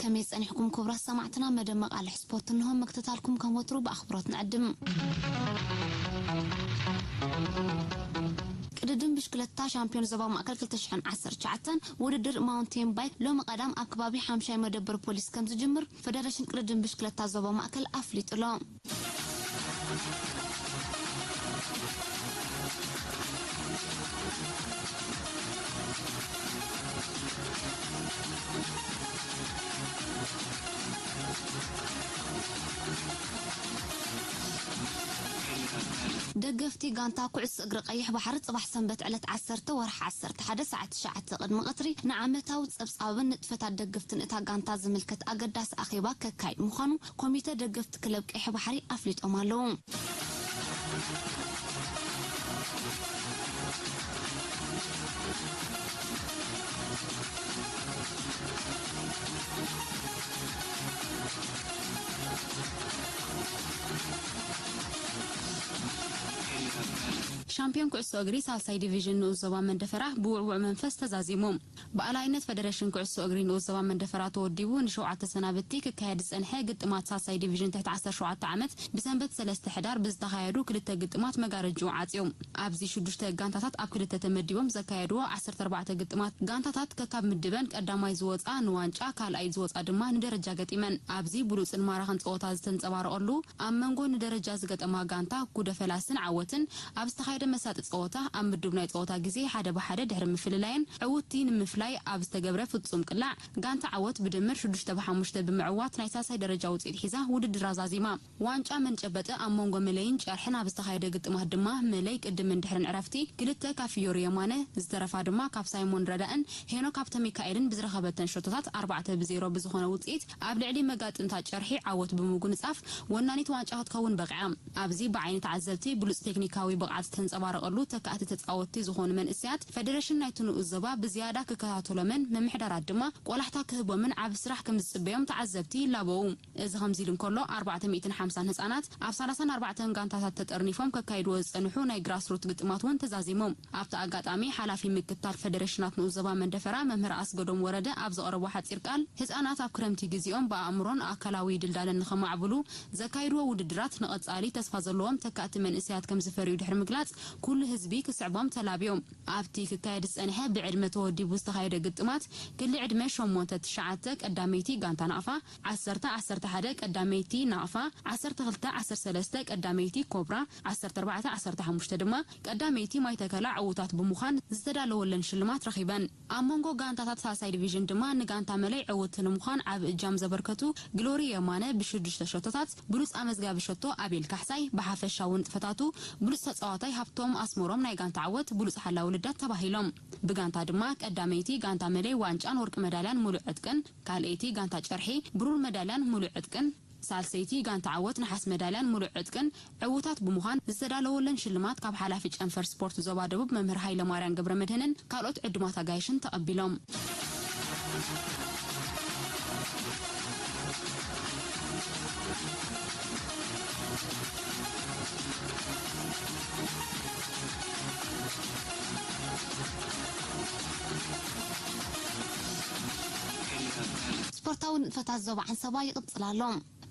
ከመይ ጸኒሕኩም ክቡራት ሰማዕትና? መደብ መቓልሕ ስፖርት እንሆ፣ ምክትታልኩም ከም ወትሩ ብኣኽብሮት ንዕድም። ቅድድም ብሽክለታ ሻምፒዮን ዞባ ማእከል ክልተ ሽሕን ዓሰርተ ትሽዓተን ውድድር ማውንቴን ባይክ ሎሚ ቀዳም ኣብ ከባቢ ሓምሻይ መደበር ፖሊስ ከም ዝጅምር ፈደረሽን ቅድድም ብሽክለታ ዞባ ማእከል ኣፍሊጡ ኣሎ። ደገፍቲ ጋንታ ኩዕሶ እግሪ ቀይሕ ባሕሪ ጽባሕ ሰንበት ዕለት ዓሰርተ ወርሒ ዓሰርተ ሓደ ሰዓት ትሽዓተ ቅድሚ ቀትሪ ንዓመታዊ ጸብጻብን ንጥፈታት ደገፍትን እታ ጋንታ ዝምልከት ኣገዳሲ ኣኼባ ከካይድ ምዃኑ ኮሚተ ደገፍቲ ክለብ ቀይሕ ባሕሪ ኣፍሊጦም ኣለዉ። ሻምፒዮን ኩዕሶ እግሪ ሳልሳይ ዲቪዥን ንኡስ ዞባ መንደፈራ ብውዕዉዕ መንፈስ ተዛዚሙ። ብኣላይነት ፈደረሽን ኩዕሶ እግሪ ንኡስ ዞባ መንደፈራ ተወዲቡ ንሸውዓተ ሰናብቲ ክካየድ ዝጸንሐ ግጥማት ሳልሳይ ዲቪዥን ትሕቲ ዓሰርተ ሸውዓተ ዓመት ብሰንበት ሰለስተ ሕዳር ብዝተኻየዱ ክልተ ግጥማት መጋረጅኡ ዓጽዩ። ኣብዚ ሽዱሽተ ጋንታታት ኣብ ክልተ ተመዲቦም ዘካየድዎ ዓሰርተ ኣርባዕተ ግጥማት፣ ጋንታታት ከካብ ምድበን ቀዳማይ ዝወጻ ንዋንጫ፣ ካልኣይ ዝወጻ ድማ ንደረጃ ገጢመን። ኣብዚ ብሉጽን ማራኽን ጸወታ ዝተንጸባረቐሉ፣ ኣብ መንጎ ንደረጃ ዝገጠማ ጋንታ ጉደፈላስን ዓወትን ኣብ ዝተኻየደ መሳጢ ጸወታ፣ ኣብ ምዱብ ናይ ጸወታ ግዜ ሓደ ብሓደ ድሕሪ ምፍልላየን፣ ዕውትቲ ንምፍላይ ኣብ ዝተገብረ ፍጹም ቅላዕ፣ ጋንታ ዓወት ብድምር ሽዱሽተ ብሓሙሽተ ብምዕዋት ናይ ሳልሳይ ደረጃ ውጽኢት ሒዛ ውድድራ ዛዚማ። ዋንጫ መን ጨበጠ ኣብ መንጎ መለይን ጨርሕን ኣብ ዝተኻየደ ግጥማት ድማ፣ መለይ ቅድምን ድሕርን ዕረፍቲ ክልተ ካብ ፊዮሪ የማነ፣ ዝተረፋ ድማ ካብ ሳይሞን ረዳእን ሄኖክ ሃብተሚካኤልን ብዝረኸበተን ሸቶታት ኣርባዕተ ብዜሮ ብዝኾነ ውጽኢት ኣብ ልዕሊ መጋጥምታ ጨርሒ ዓወት ብምጉንጻፍ ወናኒት ዋንጫ ክትከውን በቒዓ። ኣብዚ ብዓይኒ ተዓዘብቲ ብሉጽ ቴክኒካዊ ብቕዓት ዝተንጸባረቐሉ ተካእቲ ተጻወትቲ ዝኾኑ መንእሰያት፣ ፈደረሽን ናይቲ ንኡስ ዞባ ብዝያዳ ክከታተሎምን ምምሕዳራት ድማ ቆላሕታ ክህቦምን ዓቢ ስራሕ ከም ዝጽበዮም ተዓዘብቲ ይላበዉ። እዚ ከምዚ ኢሉ እንከሎ፣ ኣርባዕተ ሚእትን ሓምሳን ህጻናት ኣብ ሰላሳን ኣርባዕተን ጋንታታት ተጠርኒፎም ከካይድዎ ዝጸንሑ ናይ ግራስሩት ግጥማት እውን ተዛዚሞም። ኣብቲ ኣጋጣሚ፣ ሓላፊ ምክትታል ፈደረሽናት ንኡስ ዞባ መንደፈራ መምህር ኣስገዶም ወረደ ኣብ ዘቕረቦ ሓጺር ቃል፣ ህጻናት ኣብ ክረምቲ ግዜኦም ብኣእምሮን ኣካላዊ ድልዳለን ንኸማዕብሉ ዘካይድዎ ውድድራት ንቐጻሊ ተስፋ ዘለዎም ተካእቲ መንእሰያት ከም ዝፈርዩ ድሕሪ ምግላጽ፣ ኩሉ ህዝቢ ክስዕቦም ተላብዮም። ኣብቲ ክካየድ ዝጸንሐ ብዕድመ ተወዲቡ ዝተኻየደ ግጥማት፣ ክሊ ዕድመ ሸሞንተ ትሽዓተ ቀዳመይቲ ጋንታ ናቕፋ፣ ዓሰርተ ዓሰርተ ሓደ ቀዳመይቲ ናቕፋ፣ ዓሰርተ ክልተ ዓሰርተ ሰለስተ ቀዳመይቲ ኮብራ፣ ዓሰርተ ኣርባዕተ ዓሰርተ ሓሙሽተ ድማ ቀዳመይቲ ማይ ተከላ ዕዉታት ብምዃን ዝተዳለወለን ሽልማት ረኺበን። ኣብ መንጎ ጋንታታት ሳልሳይ ዲቪዥን ድማ ንጋንታ መለይ ዕውቲ ንምዃን ዓቢ እጃም ዘበርከቱ ግሎሪ የማነ ብሽዱሽተ ሸቶታት፣ ብሉጽ ኣመዝጋቢ ሸቶ ኣቤል ካሕሳይ፣ ብሓፈሻዊ ንጥፈታቱ ብሉጽ ተጻዋታይ ሃብቶም ኣስመሮም ናይ ጋንታ ዓወት ብሉጽ ሓላዊ ልዳት ተባሂሎም። ብጋንታ ድማ ቀዳመይቲ ጋንታ መለይ ዋንጫን ወርቂ መዳልያን ሙሉእ ዕጥቅን፣ ካልኣይቲ ጋንታ ጨርሒ ብሩር መዳልያን ሙሉእ ዕጥቅን፣ ሳልሰይቲ ጋንታ ዓወት ነሓስ መዳልያን ሙሉእ ዕጥቅን ዕዉታት ብምዃን ዝተዳለወለን ሽልማት ካብ ሓላፊ ጨንፈር ስፖርት ዞባ ደቡብ መምህር ሃይለማርያም ገብረመድህንን ካልኦት ዕዱማት ኣጋይሽን ተቐቢሎም። ስፖርታዊ ንጥፈታት ዞባ ዓንሰባ ይቕጽል ኣሎ።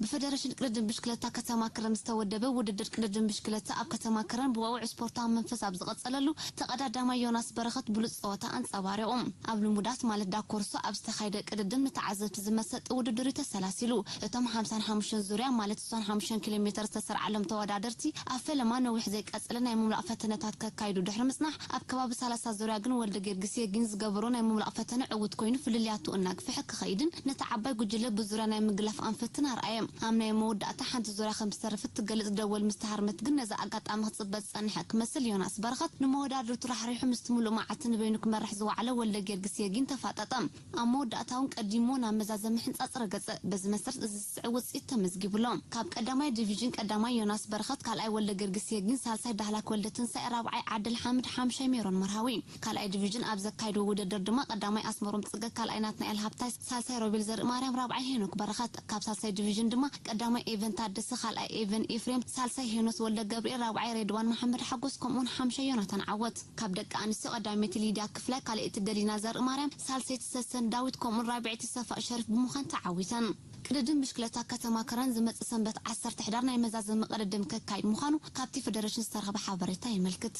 ብፈደረሽን ቅድድም ብሽክለታ ከተማ ከረን ዝተወደበ ውድድር ቅድድም ብሽክለታ ኣብ ከተማ ከረን ብውዕዉዕ ስፖርታዊ መንፈስ ኣብ ዝቐጸለሉ፣ ተቐዳዳማይ ዮናስ በረኸት ብሉጽ ጸወታ ኣንጸባሪቑ። ኣብ ልሙዳት ማለት ዳኮርሶ ኣብ ዝተኻየደ ቅድድም ንተዓዘብቲ ዝመሰጥ ውድድር እዩ ተሰላሲሉ። እቶም ሓምሳን ሓሙሽተን ዙርያ ማለት ስሳን ሓሙሽተን ኪሎ ሜተር ዝተሰርዓሎም ተወዳደርቲ ኣብ ፈለማ ነዊሕ ዘይቀጸለ ናይ ምምላእ ፈተነታት ከካይዱ ድሕሪ ምጽናሕ፣ ኣብ ከባቢ ሰላሳ ዙርያ ግን ወልደ ጊዮርጊስ የጊን ዝገበሮ ናይ ምምላእ ፈተነ ዕዉት ኮይኑ፣ ፍልልያቱ እናግፍሐ ክኸይድን ነቲ ዓባይ ጉጅለ ብዙርያ ናይ ምግላፍ ኣንፈትን ኣርኣየ። ኣብ ናይ መወዳእታ ሓንቲ ዙርያ ከም ዝተረፈት ትገልጽ ደወል ምስ ተሃርመት ግን፣ ነዛ ኣጋጣሚ ክጽበ ዝጸንሐ ክመስል፣ ዮናስ በረኸት ንመወዳድርቱ ራሕሪሑ ምስቲ ምሉእ መዓልቲ ንበይኑ ክመርሕ ዝወዓለ ወልደ ጊዮርጊስ የጊን ተፋጠጠ። ኣብ መወዳእታ እውን ቀዲምዎ ናብ መዛዘሚ ሕንጻጽ ረገጸ። በዚ መሰረት እዚ ዝስዕብ ውጽኢት ተመዝጊቡ ኣሎ። ካብ ቀዳማይ ዲቪዥን ቀዳማይ ዮናስ በረኸት፣ ካልኣይ ወልደ ጊዮርጊስ የጊን፣ ሳልሳይ ዳህላክ ወልደ ትንሳኤ፣ ራብዓይ ዓደል ሓምድ፣ ሓምሻይ ሜሮን መርሃዊ። ካልኣይ ዲቪዥን ኣብ ዘካየድዎ ውድድር ድማ ቀዳማይ ኣስመሮም ጽገ፣ ካልኣይ ናትናኤል ሃብታይ፣ ሳልሳይ ሮቤል ዘርኢ ማርያም፣ ራብዓይ ሄኖክ በረኸት። ካብ ሳልሳይ ዲቪዥን ድማ ቀዳማይ ኤቨን ታደሰ፣ ካልኣይ ኤቨን ኤፍሬም፣ ሳልሳይ ሄኖስ ወልደ ገብርኤል፣ ራብዓይ ሬድዋን መሓመድ ሓጎስ፣ ከምኡውን ሓምሻይ ዮናታን ዓወት። ካብ ደቂ ኣንስትዮ ቀዳመይቲ ሊድያ ክፍላይ፣ ካልኣይቲ ደሊና ዘርኢ ማርያም፣ ሳልሰይቲ ሰሰን ዳዊት፣ ከምኡውን ራብዐይቲ ሰፋእ ሸሪፍ ብምዃን ተዓዊተን። ቅድድም ብሽክለታ ከተማ ከረን ዝመጽእ ሰንበት ዓሰርተ ሕዳር ናይ መዛዘሚ ቅድድም ከካይድ ምዃኑ ካብቲ ፌደሬሽን ዝተረኽበ ሓበሬታ የመልክት።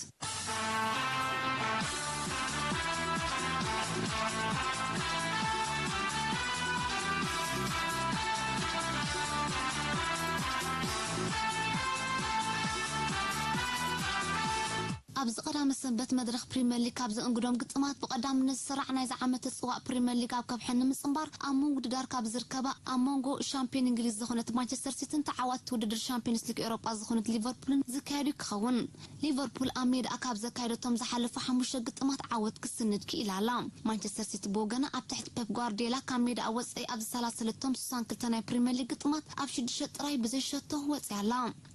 ኣብዚ ቀዳመ ሰንበት መድረኽ ፕሪምየር ሊግ ካብ ዘእንግዶም ግጥማት ብቐዳምነት ዝስራዕ ናይዚ ዓመት ተጽዋዕ ፕሪምየር ሊግ ኣብ ከብሐ ንምጽንባር ኣብ ምውድዳር ካብ ዝርከባ ኣብ መንጎ ሻምፒዮን እንግሊዝ ዝኾነት ማንቸስተር ሲቲን ተዓዋቲ ውድድር ሻምፒዮንስ ሊግ ኤውሮጳ ዝኾነት ሊቨርፑልን ዝካየዱ ክኸውን። ሊቨርፑል ኣብ ሜዳ ካብ ዘካየደቶም ዝሓለፉ ሓሙሽተ ግጥማት ዓወት ክስንድ ክኢላ ኣላ። ማንቸስተር ሲቲ ብወገና ኣብ ትሕቲ ፔፕ ጓርዲዮላ ካብ ሜዳ ወጻኢ ኣብ ዝሰላሰለቶም ስሳን ክልተ ናይ ፕሪምየር ሊግ ግጥማት ኣብ ሽዱሽተ ጥራይ ብዘይ ሸቶ ወጺኣ ኣላ።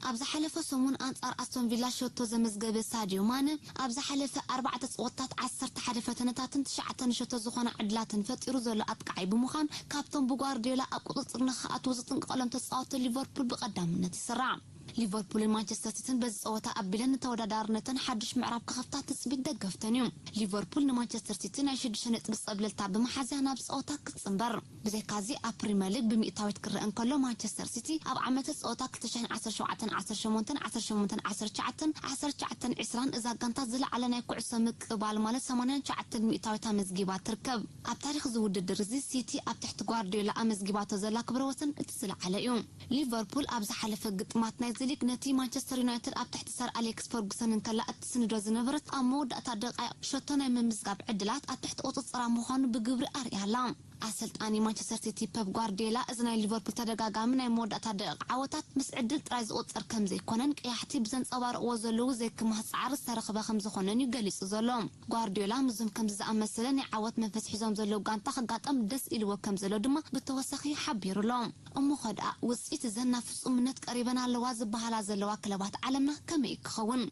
ኣብ ዝሓለፈ ሰሙን ኣንጻር ኣስቶን ቪላ ሸቶ ዘመዝገበ ሳድዮ ማነ፣ ኣብ ዝሓለፈ ኣርባዕተ ጸወታት ዓሰርተ ሓደ ፈተነታትን ትሽዓተ ንሸቶ ዝኾና ዕድላትን ፈጢሩ ዘሎ ኣጥቃዓይ ብምዃን፣ ካብቶም ብጓርዲዮላ ኣብ ቁጽጽር ንኽኣትዉ ዝጥንቀቐሎም ተጻወትቲ ሊቨርፑል ብቐዳምነት ይስራዕ። ሊቨርፑልን ማንቸስተር ሲቲን በዚ ጸወታ ኣቢለን ንተወዳዳርነተን ሓድሽ ምዕራፍ ክኸፍታ ትጽቢት ደገፍተን እዩ። ሊቨርፑል ንማንቸስተር ሲቲ ናይ ሽዱሽተ ነጥቢ ጸብለልታ ብምሓዝያ ናብ ጸወታ ክትጽንበር። ብዘይካዚ ኣብ ፕሪምየር ሊግ ብሚእታዊት ክረአ እንከሎ፣ ማንቸስተር ሲቲ ኣብ ዓመተ ጸወታ ክልተ ሽሕን ዓሰርተ ሸውዓተን ዓሰርተ ሸሞንተን ዓሰርተ ሸሞንተን ዓሰርተ ትሽዓተን ዓሰርተ ትሽዓተን ዕስራን እዛ ጋንታ ዝለዓለ ናይ ኩዕሶ ምቅባል ማለት ሰማንያን ትሽዓተን ሚእታዊት ኣመዝጊባ ትርከብ። ኣብ ታሪኽ እዚ ውድድር እዚ ሲቲ ኣብ ትሕቲ ጓርዲዮላ ኣመዝጊባቶ ዘላ ክብረ ወሰን እቲ ዝለዓለ እዩ። ሊቨርፑል ኣብ ዝሓለፈ ግጥማት ናይዚ ሊግ ነቲ ማንቸስተር ዩናይትድ ኣብ ትሕቲ ሰር ኣሌክስ ፈርጉሰን እንከላ እትስንዶ ዝነበረት ኣብ መወዳእታ ደቃይቕ ሸቶ ናይ ምምዝጋብ ዕድላት ኣብ ትሕቲ ቁጽጽራ ምዃኑ ብግብሪ ኣርእያ ኣላ። ኣሰልጣኒ ማንቸስተር ሲቲ ፔፕ ጓርዲዮላ እዚ ናይ ሊቨርፑል ተደጋጋሚ ናይ መወዳእታ ደቂቕ ዓወታት ምስ ዕድል ጥራይ ዝቑጸር ከም ዘይኮነን ቀያሕቲ ብዘንጸባርቕዎ ዘለዉ ዘይክማህ ጻዕሪ ዝተረኽበ ከም ዝኾነን እዩ ገሊጹ ዘሎ። ጓርዲዮላ ምስዞም ከምዚ ዝኣመሰለ ናይ ዓወት መንፈስ ሒዞም ዘለዉ ጋንታ ክጋጠም ደስ ኢልዎ ከም ዘሎ ድማ ብተወሳኺ ሓቢሩ ኣሎ። እሞ ኸ ደኣ ውጽኢት እዘን ናብ ፍጹምነት ቀሪበን ኣለዋ ዝበሃላ ዘለዋ ክለባት ዓለምና ከመይ እዩ ክኸውን?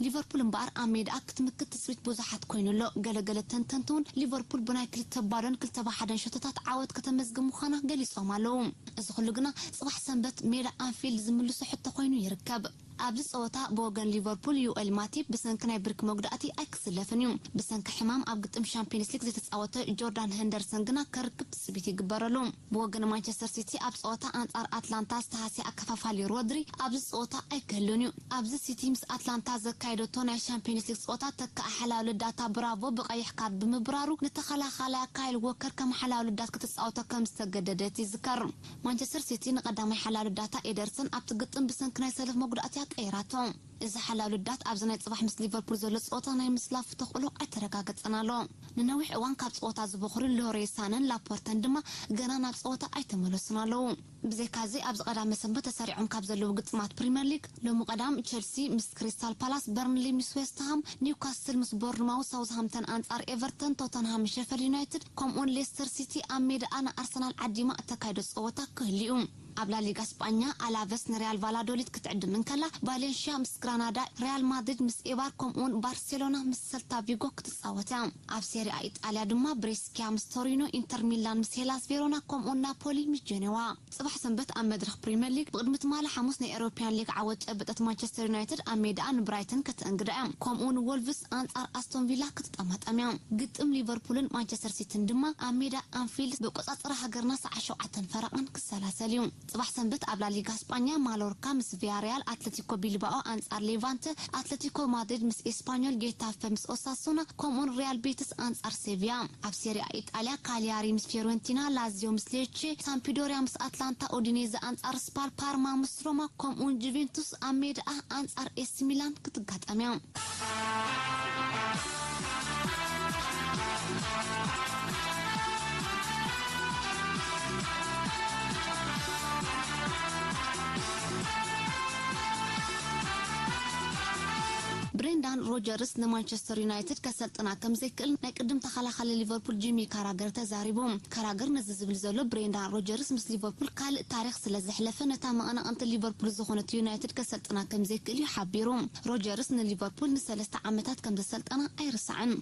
ሊቨርፑል እምበኣር ኣብ ሜዳኣ ክትምክት ትጽቢት ብዙሓት ኮይኑ ኣሎ። ገለገለ ተንተንቲ እውን ሊቨርፑል ብናይ ክልተ ባዶን ክልተ ብሓደን ሸቶታት ዓወት ከተመዝግብ ምዃና ገሊጾም ኣለዉ። እዚ ኩሉ ግና ጽባሕ ሰንበት ሜዳ ኣንፊልድ ዝምልሶ ሕቶ ኮይኑ ይርከብ። ኣብዚ ጸወታ ብወገን ሊቨርፑል ዩኤል ማቲፕ ብሰንኪ ናይ ብርኪ መጉዳእቲ ኣይክስለፍን እዩ። ብሰንኪ ሕማም ኣብ ግጥም ሻምፒዮንስ ሊግ ዘይተጻወተ ጆርዳን ሄንደርሰን ግና ከርክብ ትጽቢት ይግበረሉ። ብወገን ማንቸስተር ሲቲ ኣብ ጸወታ ኣንጻር ኣትላንታ ዝተሃስየ ኣከፋፋሊ ሮድሪ ኣብዚ ጸወታ ኣይክህሉን እዩ። ኣብዚ ሲቲ ምስ ኣትላንታ ዘካየደቶ ናይ ሻምፒዮንስ ሊግ ጸወታ ተካኢ ሓላዊ ልዳታ ብራቮ ብቐይሕ ካርድ ብምብራሩ ንተኸላኻላያ ካይል ዎከር ከም ሓላዊ ልዳት ክትጻወቶ ከም ዝተገደደት ይዝከር። ማንቸስተር ሲቲ ንቐዳማይ ሓላዊ ልዳታ ኤደርሰን ኣብቲ ግጥም ብሰንኪ ናይ ሰለፍ መጉዳእቲ እያ ቀይራቶ። እዚ ሓላዊ ልዳት ኣብዚ ናይ ጽባሕ ምስ ሊቨርፑል ዘሎ ጸወታ ናይ ምስላፉ ተኽእሎ ኣይተረጋገጸን ኣሎ። ንነዊሕ እዋን ካብ ጸወታ ዝበኹሩ ሎሬ ሳነን ላፖርተን ድማ ገና ናብ ጸወታ ኣይተመለሱን ኣለዉ። ብዘይካዚ ኣብዚ ቀዳመ ሰንበት ተሰሪዖም ካብ ዘለዉ ግጥማት ፕሪምየር ሊግ ሎሚ ቀዳም ቸልሲ ምስ ክሪስታል ፓላስ፣ በርንሊ ምስ ዌስትሃም፣ ኒውካስል ምስ ቦርንማውዝ፣ ሳውዝሃምተን ኣንጻር ኤቨርተን፣ ቶተንሃም ምስ ሸፈልድ ዩናይትድ ከምኡውን ሌስተር ሲቲ ኣብ ሜዳኣ ንኣርሰናል ዓዲማ እተካይዶ ጸወታ ክህልዩ። ኣብ ላሊጋ ስጳኛ ኣላቨስ ንሪያል ቫላዶሊድ ክትዕድም እንከላ፣ ቫሌንሽያ ምስ ግራናዳ፣ ሪያል ማድሪድ ምስ ኤባር ከምኡውን ባርሴሎና ምስ ሰልታ ቪጎ ክትጻወት እያ። ኣብ ሴሪኣ ኢጣልያ ድማ ብሬስኪያ ምስ ቶሪኖ፣ ኢንተር ሚላን ምስ ሄላስ ቬሮና ከምኡውን ናፖሊ ምስ ጀኔዋ። ጽባሕ ሰንበት ኣብ መድረኽ ፕሪምየር ሊግ ብቕድሚ ትማሊ ሓሙስ ናይ ኤውሮፕያን ሊግ ዓወት ጨበጠት ማንቸስተር ዩናይትድ ኣብ ሜዳኣ ንብራይተን ከተእንግዳ እያ። ከምኡውን ወልቭስ ኣንጻር ኣስቶን ቪላ ክትጠማጠም እያ። ግጥም ሊቨርፑልን ማንቸስተር ሲቲን ድማ ኣብ ሜዳ ኣንፊልድ ብቆጻጽራ ሃገርና ሰዓት ሸውዓተን ፈረቓን ክሰላሰል እዩ። ጽባሕ ሰንበት ኣብ ላሊጋ ስጳኛ ማሎርካ ምስ ቪያሪያል፣ ኣትለቲኮ ቢልባኦ ኣንጻር ሌቫንተ፣ ኣትለቲኮ ማድሪድ ምስ ኤስፓኞል፣ ጌታፈ ምስ ኦሳሱና ከምኡውን ሪያል ቤቲስ ኣንጻር ሴቪያ። ኣብ ሴሪኣ ኢጣልያ ካሊያሪ ምስ ፊዮረንቲና፣ ላዚዮ ምስ ሌቼ፣ ሳምፒዶሪያ ምስ ኣትላንታ፣ ኡዲኔዘ ኣንጻር ስፓል፣ ፓርማ ምስ ሮማ ከምኡውን ጁቬንቱስ ኣብ ሜዳኣ ኣንጻር ኤሲ ሚላን ክትጋጠም እያ። ብሬንዳን ሮጀርስ ንማንቸስተር ዩናይትድ ከሰልጥና ከም ዘይክእል ናይ ቅድም ተኸላኻሊ ሊቨርፑል ጂሚ ካራገር ተዛሪቡ። ካራገር ነዚ ዝብል ዘሎ ብሬንዳን ሮጀርስ ምስ ሊቨርፑል ካልእ ታሪኽ ስለ ዘሕለፈ ነታ መቐናቕንቲ ሊቨርፑል ዝኾነት ዩናይትድ ከሰልጥና ከም ዘይክእል እዩ ሓቢሩ። ሮጀርስ ንሊቨርፑል ንሰለስተ ዓመታት ከም ዘሰልጠና ኣይርሳዕን።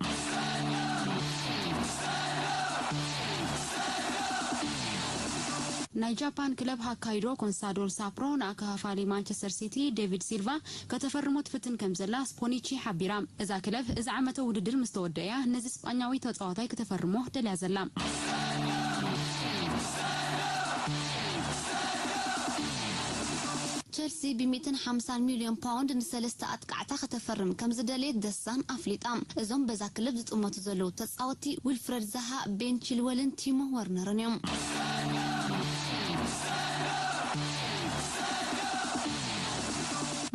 ናይ ጃፓን ክለብ ሃካይዶ ኮንሳዶል ሳፕሮ ንኣከፋፋሊ ማንቸስተር ሲቲ ዴቪድ ሲልቫ ከተፈርሞ ትፍትን ከም ዘላ ስፖኒቺ ሓቢራ። እዛ ክለብ እዚ ዓመተ ውድድር ምስ ተወደእያ ነዚ ስጳኛዊ ተጻዋታይ ከተፈርሞ ደልያ ዘላ። ቸልሲ ብ ሚእትን ሓምሳን ሚልዮን ፓውንድ ንሰለስተ ኣጥቃዕታ ከተፈርም ከም ዝደለየት ደሳን ኣፍሊጣ። እዞም በዛ ክለብ ዝጥመቱ ዘለዉ ተጻወቲ ዊልፍረድ ዛሃ፣ ቤን ቺልወልን ቲሞ ወርነርን እዮም።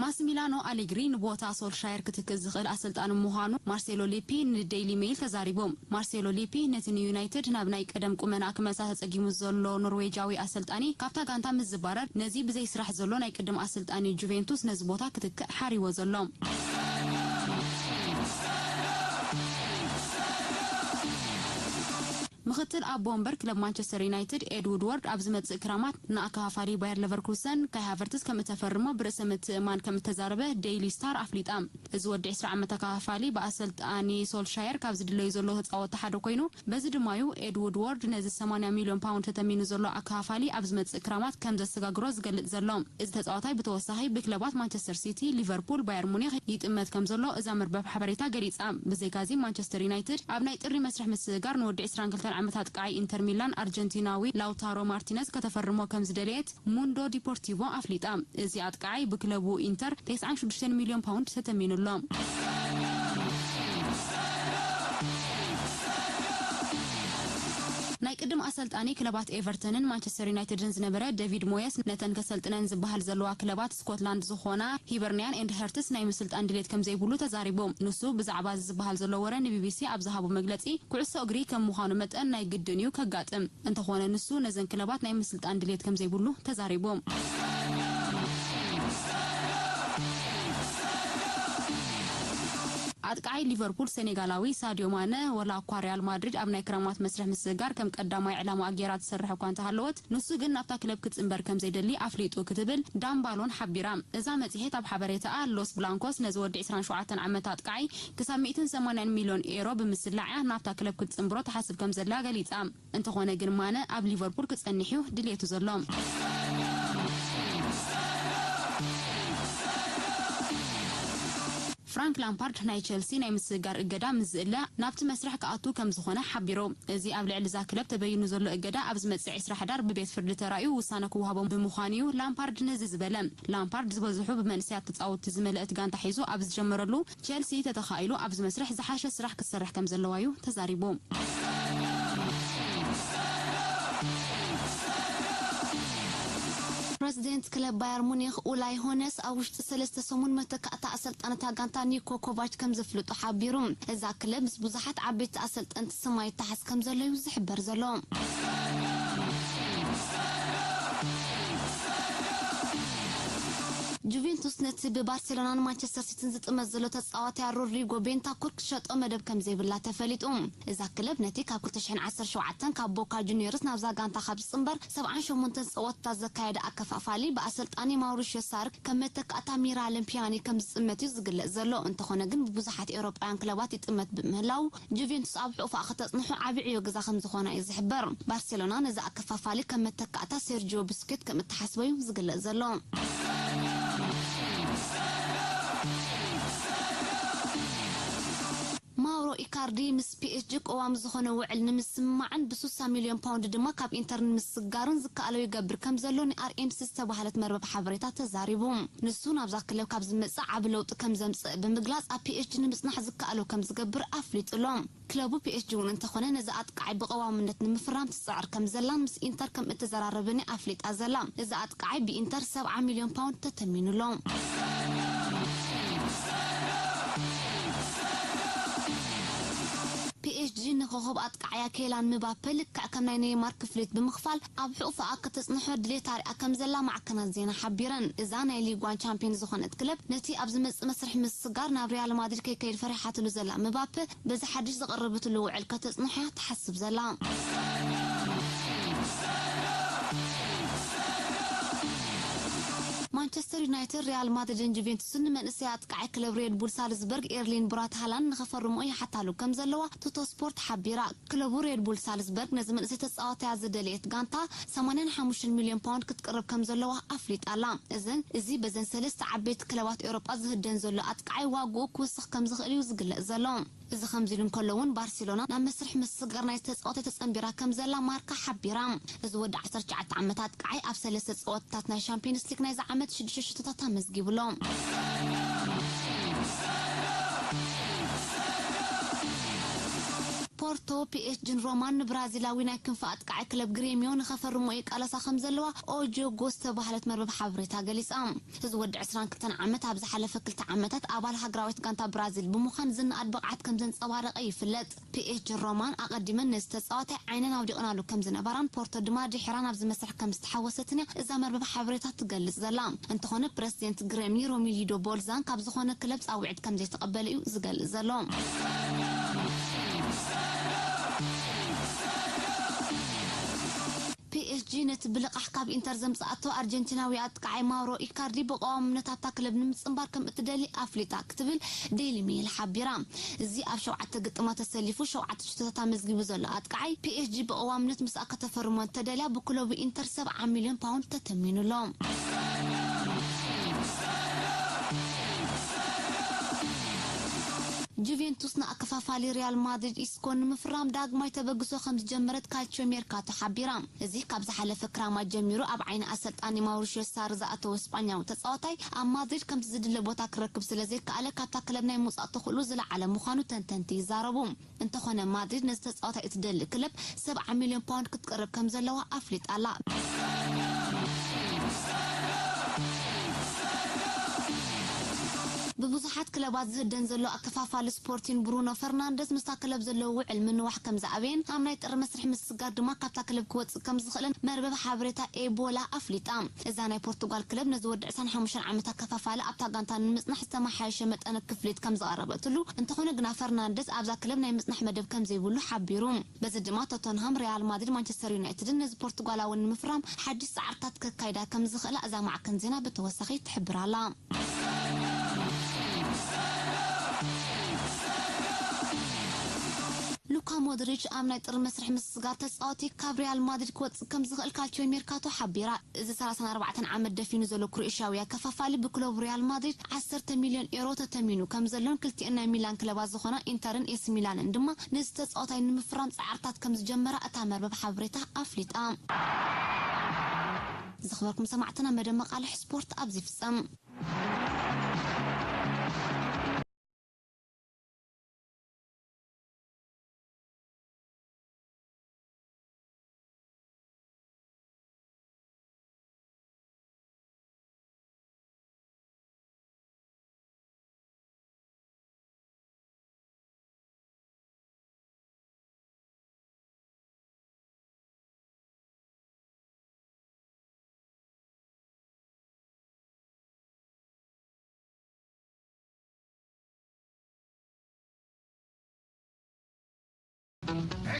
ማስሚላኖ ኣሌግሪ ንቦታ ሶልሻየር ክትክእ ዝኽእል ኣሰልጣኒ ምዃኑ ማርሴሎ ሊፒ ንዴይሊ ሜይል ተዛሪቡ። ማርሴሎ ሊፒ ነቲ ንዩናይትድ ናብ ናይ ቀደም ቁመና ክመልሳ ተጸጊሙ ዘሎ ኖርዌጃዊ ኣሰልጣኒ ካብታ ጋንታ ምስ ዝባረር፣ ነዚ ብዘይ ስራሕ ዘሎ ናይ ቅድም ኣሰልጣኒ ጁቬንቱስ ነዚ ቦታ ክትክእ ሓሪዎ ዘሎ። ምኽትል ኣቦ ወንበር ክለብ ማንቸስተር ዩናይትድ ኤድ ውድወርድ ኣብ ዝመጽእ ክራማት ንኣከፋፋሊ ባየር ለቨርኩሰን ካይ ሃቨርትስ ከም እተፈርሞ ብርእሰ ምትእማን ከም እተዛረበ ዴይሊ ስታር ኣፍሊጣ። እዚ ወዲ ዕስራ ዓመት ኣከፋፋሊ ብኣሰልጣኒ ሶልሻየር ካብ ዝድለዩ ዘለዉ ተጻወትቲ ሓደ ኮይኑ፣ በዚ ድማዩ ኤድ ውድወርድ ነዚ ሰማንያ ሚልዮን ፓውንድ ተተሚኑ ዘሎ ኣከፋፋሊ ኣብ ዝመጽእ ክራማት ከም ዘሰጋግሮ ዝገልጽ ዘሎ። እዚ ተጻዋታይ ብተወሳኺ ብክለባት ማንቸስተር ሲቲ፣ ሊቨርፑል፣ ባየር ሙኒክ ይጥመት ከም ዘሎ እዛ መርበብ ሓበሬታ ገሊጻ። ብዘይካዚ ማንቸስተር ዩናይትድ ኣብ ናይ ጥሪ መስርሕ ምስግጋር ንወዲ ዕስራን ክልተን ዓመት ኣጥቃዓይ ኢንተር ሚላን ኣርጀንቲናዊ ላውታሮ ማርቲነዝ ከተፈርሞ ከም ዝደለየት ሙንዶ ዲፖርቲቮ ኣፍሊጣ። እዚ ኣጥቃዓይ ብክለቡ ኢንተር ተስዓን ሽዱሽተን ሚልዮን ፓውንድ ተተሚኑ ኣሎ። ናይ ቅድም ኣሰልጣኒ ክለባት ኤቨርተንን ማንቸስተር ዩናይትድን ዝነበረ ዴቪድ ሞየስ፣ ነተን ከሰልጥነን ዝበሃል ዘለዋ ክለባት ስኮትላንድ ዝኾና ሂበርኒያን ኤንድ ሀርትስ ናይ ምስልጣን ድሌት ከም ዘይብሉ ተዛሪቡ። ንሱ ብዛዕባ እዚ ዝበሃል ዘሎ ወረ ንቢቢሲ ኣብ ዝሃቦ መግለጺ፣ ኩዕሶ እግሪ ከም ምዃኑ መጠን ናይ ግድን እዩ ከጋጥም። እንተኾነ ንሱ ነዘን ክለባት ናይ ምስልጣን ድሌት ከም ዘይብሉ ተዛሪቡ። ኣጥቃዓይ ሊቨርፑል ሴኔጋላዊ ሳዲዮ ማነ፣ ወላ እኳ ሪያል ማድሪድ ኣብ ናይ ክረማት መስርሕ ምስግጋር ከም ቀዳማይ ዕላማኣ ገይራ ትሰርሕ እኳ እንተሃለወት፣ ንሱ ግን ናብታ ክለብ ክጽንበር ከም ዘይደሊ ኣፍሊጡ ክትብል ዳምባሎን ሓቢራ። እዛ መጽሔት ኣብ ሓበሬታኣ፣ ሎስ ብላንኮስ ነዚ ወዲ ዕስራን ሸውዓተን ዓመት ኣጥቃዓይ ክሳብ ሚእትን ሰማንያን ሚልዮን ኤሮ ብምስላዕ እያ ናብታ ክለብ ክትጽንብሮ ትሓስብ ከም ዘላ ገሊጻ። እንተኾነ ግን ማነ ኣብ ሊቨርፑል ክጸንሕ እዩ ድልየቱ ዘሎ። ፍራንክ ላምፓርድ ናይ ቸልሲ ናይ ምስግጋር እገዳ ምስ ዝእለ ናብቲ መስርሕ ክኣቱ ከም ዝኾነ ሓቢሩ። እዚ ኣብ ልዕሊ እዛ ክለብ ተበይኑ ዘሎ እገዳ ኣብ ዝመጽእ ዕስራ ሕዳር ብቤት ፍርዲ ተራእዩ ውሳነ ክወሃቦም ብምዃኑ እዩ ላምፓርድ ነዚ ዝበለ። ላምፓርድ ዝበዝሑ ብመንእሰያት ተጻወትቲ ዝመልአት ጋንታ ሒዙ ኣብ ዝጀመረሉ፣ ቸልሲ ተተኻኢሉ ኣብዚ መስርሕ ዝሓሸ ስራሕ ክትሰርሕ ከም ዘለዋ እዩ ተዛሪቡ። ፕረዚደንት ክለብ ባየር ሙኒክ ኡላይ ሆነስ ኣብ ውሽጢ ሰለስተ ሰሙን መተካእታ ኣሰልጣኒ እታ ጋንታ ኒኮ ኮቫች ከም ዘፍልጡ ሓቢሩ። እዛ ክለብ ምስ ብዙሓት ዓበይቲ ኣሰልጠንቲ ስማ ይተሓዝ ከም ዘሎ እዩ ዝሕበር ዘሎ። ጁቬንቱስ ነቲ ብባርሴሎናን ማንቸስተር ሲቲን ዝጥመት ዘሎ ተጻዋታይ ሮድሪጎ ቤንታኩር ክሸጦ መደብ ከም ዘይብላ ተፈሊጡ። እዛ ክለብ ነቲ ካብ ክልተ ሽሕን ዓሰርተ ሸውዓተን ካብ ቦካ ጁኒየርስ ናብዛ ጋንታ ካብ ዝጽንበር ሰብዓን ሸሞንተን ጸወታታት ዘካየደ ኣከፋፋሊ ብኣሰልጣኒ ማውሪሽዮ ሳርክ ከም መተካእታ ሚራለም ፒያኒ ከም ዝጽመት እዩ ዝግለጽ ዘሎ። እንተኾነ ግን ብብዙሓት ኤውሮጳውያን ክለባት ይጥመት ብምህላው ጁቬንቱስ ኣብ ሕቑፋ ከተጽንሖ ዓቢ ዕዮ ገዛ ከም ዝኾና እዩ ዝሕበር። ባርሴሎና ነዚ ኣከፋፋሊ ከም መተካእታ ሴርጂዮ ቡስኬት ከም እተሓስበ እዩ ዝግለጽ ዘሎ። ማውሮ ኢካርዲ ምስ ፒኤስጂ ቅዋም ዝኾነ ውዕል ንምስምማዕን ብስሳ ሚልዮን ፓውንድ ድማ ካብ ኢንተር ንምስጋርን ዝከኣሎ ይገብር ከም ዘሎ ንኣርኤምሲ ዝተባህለት መርበብ ሓበሬታ ተዛሪቡ። ንሱ ናብዛ ክለብ ካብ ዝመጽእ ዓቢ ለውጢ ከም ዘምጽእ ብምግላጽ ኣብ ፒኤስጂ ንምጽናሕ ዝከኣሎ ከም ዝገብር ኣፍሊጡ ኣሎ። ክለቡ ፒኤስጂ እውን እንተኾነ ነዚ ኣጥቃዓይ ብቐዋምነት ንምፍራም ትጽዕር ከም ዘላን ምስ ኢንተር ከም እተዘራረበን ኣፍሊጣ ዘላ። እዚ ኣጥቃዓይ ብኢንተር ሰብዓ ሚልዮን ፓውንድ ተተሚኑ ኣሎ። ፒኤስጂ ንኮኸብ ኣጥቃዓያ ኬላን ምባፔ ልክዕ ከም ናይ ኔይማር ክፍሊት ብምኽፋል ኣብ ሕቑፋኣ ከተጽንሖ ድሌት ኣርያ ከም ዘላ ማዕከናት ዜና ሓቢረን። እዛ ናይ ሊግ ዋን ቻምፒዮን ዝኾነት ክለብ ነቲ ኣብ ዝመጽእ መስርሕ ምስጋር ናብ ሪያል ማድሪድ ከይከይድ ፈሪሓትሉ ዘላ ምባፔ በዚ ሓድሽ ዝቐረበትሉ ውዕል ከተጽንሖ እያ ትሓስብ ዘላ። ማንቸስተር ዩናይትድ፣ ሪያል ማድሪድን ጁቬንቱስን ንመንእሰይ ኣጥቃዓይ ክለብ ሬድ ቡል ሳልዝበርግ ኤርሊን ብራት ሃላንድ ንኸፈርምኦ ይሓታሉ ከም ዘለዋ ቱቶ ስፖርት ሓቢራ። ክለቡ ሬድ ቡል ሳልዝበርግ ነዚ መንእሰይ ተጻዋታይ ዝደለየት ጋንታ ሰማንያን ሓሙሽተን ሚልዮን ፓውንድ ክትቅርብ ከም ዘለዋ ኣፍሊጣ ኣላ። እዘን እዚ በዘን ሰለስተ ዓበይቲ ክለባት ኤውሮጳ ዝህደን ዘሎ ኣጥቃዓይ ዋግኡ ክውስኽ ከም ዝኽእል እዩ ዝግለጽ ዘሎ። እዚ ከምዚ ኢሉ እንከሎ እውን ባርሴሎና ናብ መስርሕ ምስግጋር ናይ ተጻዋታይ ተጸንቢራ ከም ዘላ ማርካ ሓቢራ። እዚ ወዲ ዓሰርተ ትሽዓተ ዓመት ኣጥቃዓይ ኣብ ሰለስተ ጸወታታት ናይ ሻምፒዮንስ ሊግ ናይዚ ዓመት ሽዱሽተ ሽቶታት ኣመዝጊቡ ኣሎ። ፖርቶ፣ ፒኤስጂን ሮማን ንብራዚላዊ ናይ ክንፊ ኣጥቃዓይ ክለብ ግሬሚዮ ንኸፈርሞ ይቃለሳ ከም ዘለዋ ኦጆጎ ዝተባህለት መርበብ ሓበሬታ ገሊጻ። እዚ ወዲ ዕስራን ክልተን ዓመት ኣብ ዝሓለፈ ክልተ ዓመታት ኣባል ሃገራዊት ጋንታ ብራዚል ብምዃን ዝነኣድ ብቕዓት ከም ዘንጸባረቐ ይፍለጥ። ፒኤስጂ ሮማን ኣቐዲመን ነዚ ተጻዋታይ ዓይነን ኣውዲቐናሉ ከም ዝነበራን ፖርቶ ድማ ድሒራ ናብዚ መስርሕ ከም ዝተሓወሰትን እያ እዛ መርበብ ሓበሬታ ትገልጽ ዘላ። እንተኾነ ፕረዚደንት ግሬሚ ሮሚሊዶ ቦልዛን ካብ ዝኾነ ክለብ ጻውዒት ከም ዘይተቐበለ እዩ ዝገልጽ ዘሎ። ፒኤስጂ ነቲ ብልቓሕ ካብ ኢንተር ዘምጽኣቶ ኣርጀንቲናዊ ኣጥቃዓይ ማውሮ ኢካርዲ ብቐዋምነት ኣብታ ክለብ ንምጽንባር ከም እትደሊ ኣፍሊጣ ክትብል ዴይሊ ሜይል ሓቢራ። እዚ ኣብ ሸውዓተ ግጥማት ተሰሊፉ ሸውዓተ ሽቶታት ኣመዝጊቡ ዘሎ ኣጥቃዓይ፣ ፒኤስጂ ብቐዋምነት ምስኣ ከተፈርሞ እንተደልያ ብክለቡ ኢንተር ሰብዓ ሚልዮን ፓውንድ ተተሚኑ ኣሎ። ጁቬንቱስ ንኣከፋፋሊ ሪያል ማድሪድ ኢስኮ ንምፍራም ዳግማይ ተበግሶ ከም ዝጀመረት ካልቺዮ ሜርካቶ ሓቢራ። እዚ ካብ ዝሓለፈ ክራማት ጀሚሩ ኣብ ዓይኒ ኣሰልጣኒ ማውሪሽዮ ሳሪ ዝኣተወ ስጳኛዊ ተጻዋታይ ኣብ ማድሪድ ከምቲ ዝድለ ቦታ ክረክብ ስለ ዘይከኣለ ካብታ ክለብ ናይ ምውጻእ ተኽእሎ ዝለዓለ ምዃኑ ተንተንቲ ይዛረቡ። እንተኾነ ማድሪድ ነዚ ተጻዋታይ እትደሊ ክለብ ሰብዓ ሚልዮን ፓውንድ ክትቅርብ ከም ዘለዋ ኣፍሊጣ ኣላ። ብብዙሓት ክለባት ዝህደን ዘሎ ኣከፋፋሊ ስፖርቲን ብሩኖ ፈርናንደስ ምስታ ክለብ ዘለዎ ውዕል ምንዋሕ ከም ዝኣበየን ኣብ ናይ ጥሪ መስርሕ ምስግጋር ድማ ካብታ ክለብ ክወጽእ ከም ዝኽእልን መርበብ ሓበሬታ ኤቦላ ኣፍሊጣ። እዛ ናይ ፖርቱጋል ክለብ ነዚ ወዲ ዕስራን ሓሙሽተን ዓመት ኣከፋፋሊ ኣብታ ጋንታ ንምጽናሕ ዝተመሓየሸ መጠነ ክፍሊት ከም ዝቐረበትሉ፣ እንተኾነ ግና ፈርናንደስ ኣብዛ ክለብ ናይ ምጽናሕ መደብ ከም ዘይብሉ ሓቢሩ። በዚ ድማ ቶተንሃም፣ ሪያል ማድሪድ፣ ማንቸስተር ዩናይትድን ነዚ ፖርቱጋላዊ ንምፍራም ሓድሽ ጻዕርታት ከካይዳ ከም ዝኽእላ እዛ ማዕከን ዜና ብተወሳኺ ትሕብር ኣላ። ሉካ ሞድሪች ኣብ ናይ ጥሪ መስርሕ ምስግጋር ተጻወቲ ካብ ሪያል ማድሪድ ክወጽእ ከም ዝኽእል ካልቺዮ ሜርካቶ ሓቢራ። እዚ ሰላሳን ኣርባዕተን ዓመት ደፊኑ ዘሎ ክሮኤሽያዊ ኣከፋፋሊ ብክለቡ ሪያል ማድሪድ ዓሰርተ ሚልዮን ኤሮ ተተሚኑ ከም ዘሎን ክልቲኤን ናይ ሚላን ክለባት ዝኾና ኢንተርን ኤሲ ሚላንን ድማ ነዚ ተጻዋታይ ንምፍራም ጻዕርታት ከም ዝጀመራ እታ መርበብ ሓበሬታ ኣፍሊጣ። ዝኽበርኩም ሰማዕትና፣ መደብ መቃልሕ ስፖርት ኣብዚ ይፍጸም።